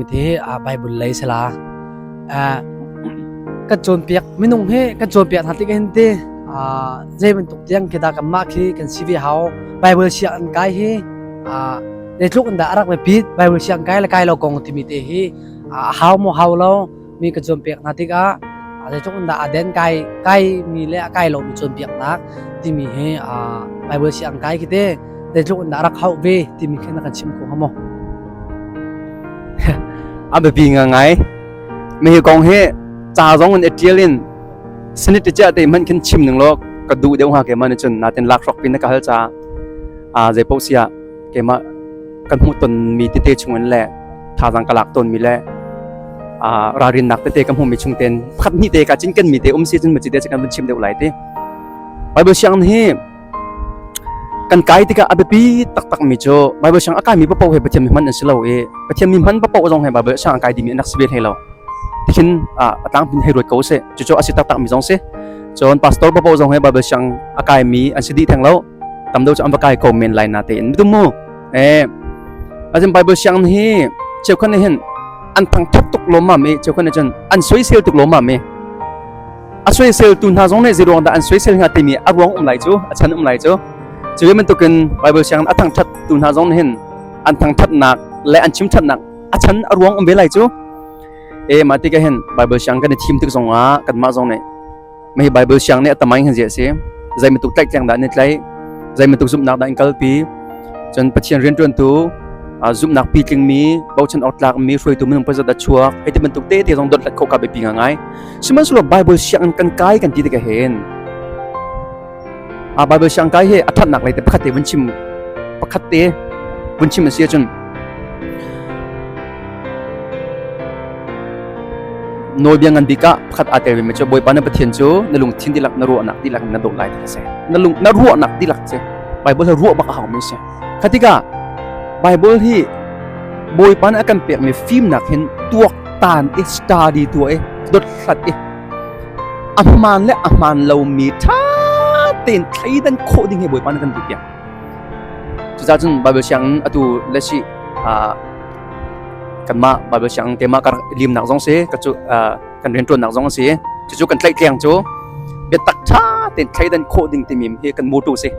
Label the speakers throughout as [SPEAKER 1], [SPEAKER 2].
[SPEAKER 1] Hi Bible lei sila kan cawnpiak minung hi kan cawnpiak hna tik hin ti zei bantuk tiang khi dah kanmah khi kan si ve hau. Bible sianginn kai hi zeitluk in dah a rak biapit, Bible sianginn kai le kai lo kong timi te hi a hau maw hau lo mi kan cawnpiak hna tikah zeitluk in dah a den kai kai mi le a kai lo mi cawnpiaknak timi hi Bible sianginn kai khi te zeitluk in dah a rak hauh ve timi khi na kan chim kho hnga maw?
[SPEAKER 2] A biapi ngai. Mi hi kong hi ca zong in ṭial in senit te te hmanh khin chim ning law ka duh deuh hnga keimah nih cun, natin lakhruak pin na ka hal caah a zei paoh siah keimah kan hmuh tonmi tete chung in le thazaang ka lak tawnmi le ralrinnak tete ka hmuhmi chung ten pakhat hnih te ka cinken mi te um si cun maci te kan vun chim deuh lai ti. Bible sianginn hi kan kai tikah a biapi taktakmi cu Bible siang a kaimi paoh hi Pathian mi hman an si lo i Pathian mi hman paoh zong hi Bible siang a kai dimi an rak si ve hlei lo. Tikhin a tlangpin hei ruat ko seh. Cucu a si taktakmi zong si. Cun pastor paoh zong hi Bible siang a kaimi an si dih theng lo. Tam deuh cu an va kai ko men lai na tein. Bitum mu. Eh, azin Bible siang hi cheukhat nih hin an thangthat tuk lawmmam i cheukhat nih cun an soisel tuk lawmmam i a soiseltu hna zong nih zeiruang dah an soisel hnga timi a ruang um lai cu, a chan um lai cu. Cu bantukin Bible sianginn a thangṭhattu hna zong nih hin an thangṭhatnak le an chimṭhatnak a chan a ruang um ve lai cu. E mah tikah hin Bible siang kan i thim tik zongah kanmah zong nih mah hi Bible siang nih a tamai hin zia si, zei bantuk tlaihtleng dah an i tlaih, zei bantuk zumhnak dah an kalpi, cun Pathian rianṭuantu zumhnak pitlingmi, bochan awk tlakmi hruaitu minung pakhat a chuak hei ti bantuk te te zong dothlat khawh ka biapi ngai. Sihmanhsehlaw Bible sianginn kan kai kan ti tikah hin a Bible siang kai hi a thatnak lei te pakhat te vun chim, pakhat te vun chim a si ahcun, nawlbia ngan bik ah pakhat aa tel vemi cu Bawipa na Pathian cu na lungthin dihlak, na ruahnak dihlak in na dawt lai ti a si. Na lung na ruahnak dihlak si. Bible hi ruah bak a haumi si. Kha tikah Bible hi Bawipa nih a kan pekmi fimnak hin tuaktan i, study tuah i, dothlat i, a hmaan le a hmaan lomi ṭha tein thleidan khawh ding hi Bawipa nih kan duh piak. Cucaah cun Bible sianginn atu le si kanmah Bible sianginn keimah ka rak limnak zong si, ka cu kan rianṭuannak zong a si. Cucu kan tlaihtleng cu biatak ṭha tein thleidan khawh ding timi hi kan motto si.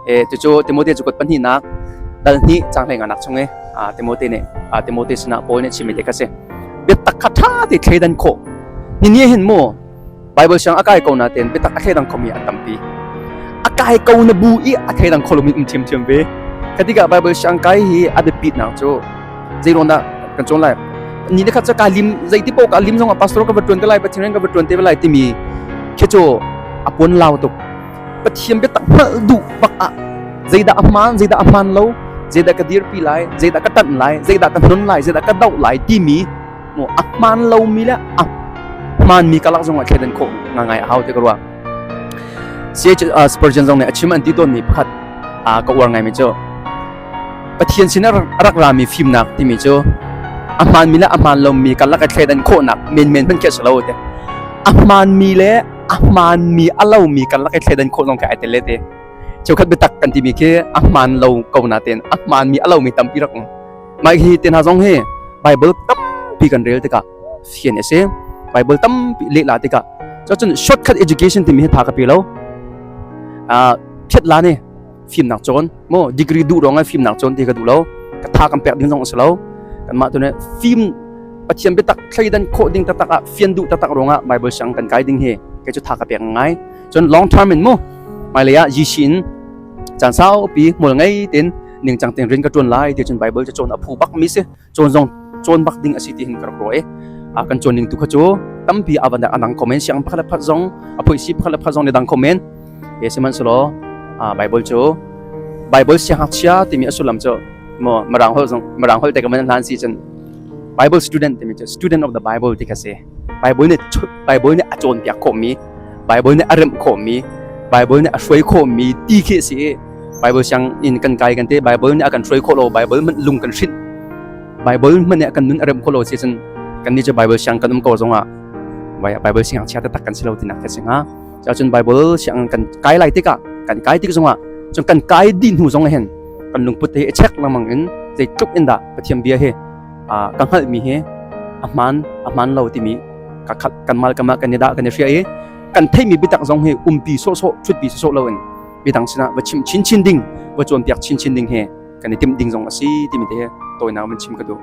[SPEAKER 2] E cucu Timote cu kut pahnihnak dal hnih cang hlei nganak chung i Timote nih Timote sinah Paul nih chimmi te kha si. Biatak kha ṭha te thleidan khawh. Ni ni hin mu Bible siang a kai ko na ten biatak a thleidang khomi an tampi. A kai ko na bu i a thleidang kho lomi um ṭhiamṭhiam ve. Khatikah Bible siang kai hi a biapitnak cu zeiruang dah kan cawn lai? Ni le khat cu ka lim, zeiti paoh ka lim zong ah pastor ka va ṭuan te lai, Pathian rian ka va ṭuan te lai timi khi cu a puan lau tuk. Pathian biatak hngalh duh bak ah zeidah a hmaan, zeidah a hmaan lo, zeidah ka dirpi lai, zeidah ka ṭanh lai, zeidah ka hnun lai, zeidah ka doh lai timi mu a hmaan lomi le a hmaanmi kalak zong ah thleidan khawh ngangai a hau ti ka ruah. C.H. Spurgeon zong nih a chim an ti tawnmi pakhat ka uar ngaimi cu Pathian sin a rak rami fimnak timi cu a hmaanmi le a hmaan lomi karlak i thleidan khawhnak menmen hmanh khi a si lo te. A hmaanmi le a hmaanmi a lomi karlak i thleidan khawh zong khi ai tel le te. Cheukhat biatak kan timi khi a hmaan lo ko natein a hmaanmi a lomi tampi rak um. Mah hi te hna zong hi Bible tampi kan rel tikah fian a si. Bible tampi lehla tikah cun shortcut education timi hi tha ka pe lo. Phiat la ne fimnak cawn mo degree duh rong fimnak cawn ti ka duh lo. Ka tha kan pek ding zong a si lo. Kanmah tu nih fim Pathian biatak thleidan khawh ding taktak ah fian duh taktak ruangah Bible siang kan kai ding hi kei cu tha ka pek ngai. Cun long term in mu hmailei ah GC in caan saupi hmual ngei tin ningcang tein rian ka ṭuan lai ti cun Bible cu cawn a phu bak mi si. Cawn zong cawn bak ding a si ti hin ka rak ruah i kan cawn ning tu kha cu tampi a van a dang comment siang pakhat le pakhat zong a phoisi pakhat le pakhat zong ne dang comment e. Sihmanhsehlaw Bible cu Bible siangngakchia timi a sullam cu mo Mirang holh zong Mirang holh te ka man hlan si cun Bible student timi cu student of the Bible ti kha si. Bible nih Bible nih a cawnpiak khawhmi, Bible nih a remh khawhmi, Bible nih a hruai khawhmi ti khi a si i Bible siang in kan kai kan ti, Bible nih a kan hruai khawh lo, Bible hmanh lung kan hrinh, Bible hmanh nih a kan nun a remh khawh lo si cun kan nih cu Bible siang kan um ko zongah Bible siang chia taktak kan si lo tinak khi a si hnga. Cun Bible siang kan kai lai tikah, kan kai tik zongah, cun kan kai dih hnu zong hin kan lungput hi i check lengmang in zeitluk in dah Pathian bia hi Ka hngalhmi hi a hmaan a hmaan lo timi ka khat kanmah kanmah kan i dah kan i hria i kan theihmi biatak zong hi umpi sawhsawh ṭhutpi sawhsawh loin midang sinah va chim chinchin ding, va cawnpiak chinchin ding hi kan i timh ding zong a si timi te hi tawinak van chim ka duh.